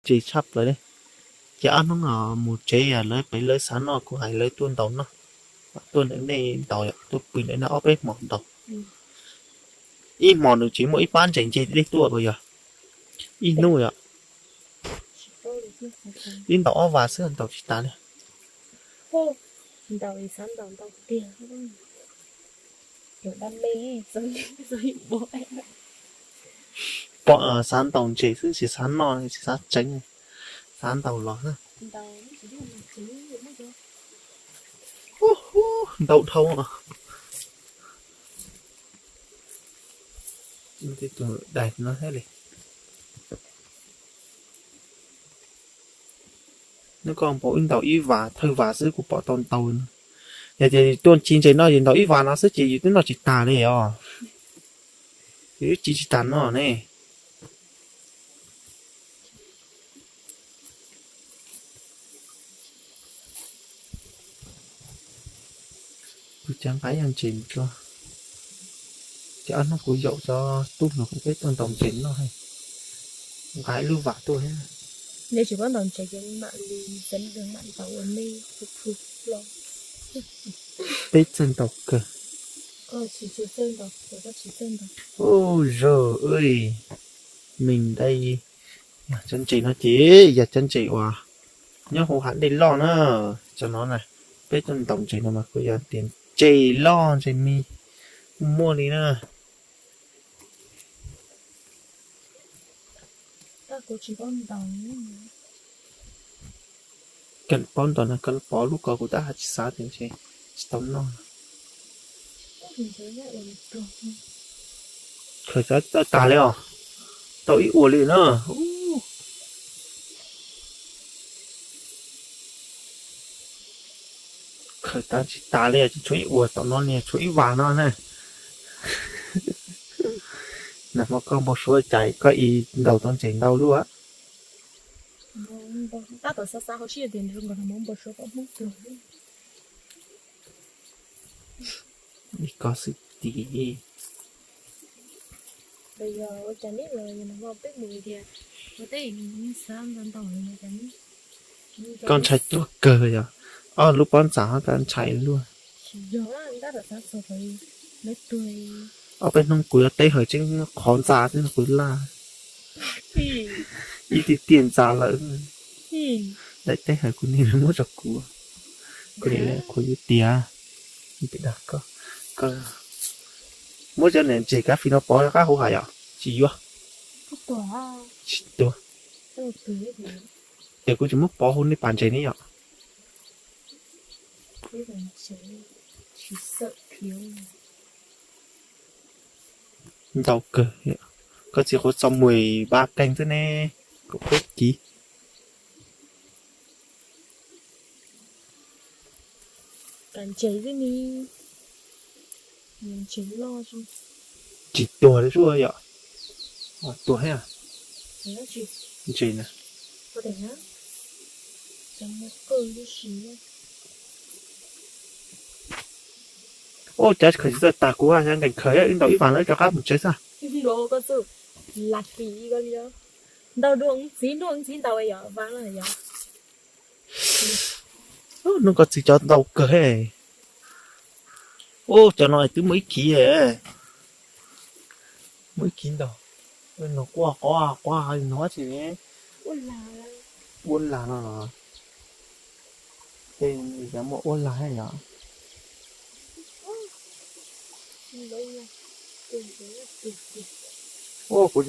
Ntses tshaj plaws li. Ces ob hnub no mus tsev lawv pem lawv xav noj kuv hais lawv tuaj ntaus noj. Tuaj ntawm nej ntaus yom, tuaj pw ntawm no ob peb hmo ntaus. Ib hmo nws tsis muaj ib pab ntses nce dej tuaj los yog ib hnub yom. Ib ntaus ob vas xwb ntaus tsis tas li. Pom xav ntaus ntses xwb tsis xav noj tsis xav tseev, xav ntaus los xwb. Ntaus dhau. Tus dais no thiab li. Nws koj npaum ib ntaus ib vas thawj vas xwb kuv pom tau ntaus no. Yog tias tuaj ci ntses no ces ntaus ib vas no xwb ces yus twb noj tsis tas li os. Yus twb ci tsis tas noj ne. Kuv cov nqa ib yam ntses mus tso. Ces ob hnub kuv yaum cov tub hluas peb tuaj ntaus ntses noj, nqa ib lub vas tuaj thiab. Nej tsis paub ntaus ntses ces mam li xeev mam ntaus ua nej phu phu los. Peb txawj ntaus kawg. Ub zaug, meeg dai. Cov ntses no ces yog cov ntses uas nyob hauv hav dej loj na. Cov no na, peb tuaj ntaus ntses no mas kuj yog tias ntses loj ntses me kuj muaj li na. Koj paub ntaus no koj pov lub ko kuv tab hais tsis xav tias ntshe tsis tau noj. Khaws tas li os, tau ib ua li na. Khaws tas tsis tas li, tshuav ib ua tom no li, tshuav ib vas no na. Nag hmo koj npau suav cas koj i ntaus tau ntses ntau luaj. Ib ko xwb tid. Koj ntshai tuag kawg yog ob lub pob ntxas ho koj ntshai luaj. Ob peb hnub kuv yuav teb hawm tseeb qhov ntxa xwb kuv laj. Ib tiag tiag ntxa lawm. Daim teb hawm kuv niam muab rau kuv, kuv niam qhuav yuav tiav. Muab cov niam ntses kav fis no pov rov qab hauv hav yom, tsis yuav. Tsis tuag. Ces kuv tsis muab pov hauv nej pas ntses ne yom. Ntau kawg, koj txiv qhuav txo mus ba keeg xwb ne, kuv qhuab kiv. Tsis tuag li suab yom. Tuag thiab. Ntses na. Ua cas khaws tsis txawj tas, kuv nkees khaws ib ntaus ib vas lawm rov qab mus tsev xwb. Ntau dua ntxiv, dua ntxiv ntau yom, vas no yom. Hnub koj txiv cov ntau kawg he. Ub, cov no twb muaj ib kiv, muaj ib kiv ntau. Nws quaj quaj quaj nws ua tsi ne. Ua lag no los. Tej xyov muaj ua lag thiab yom. Ub, kuv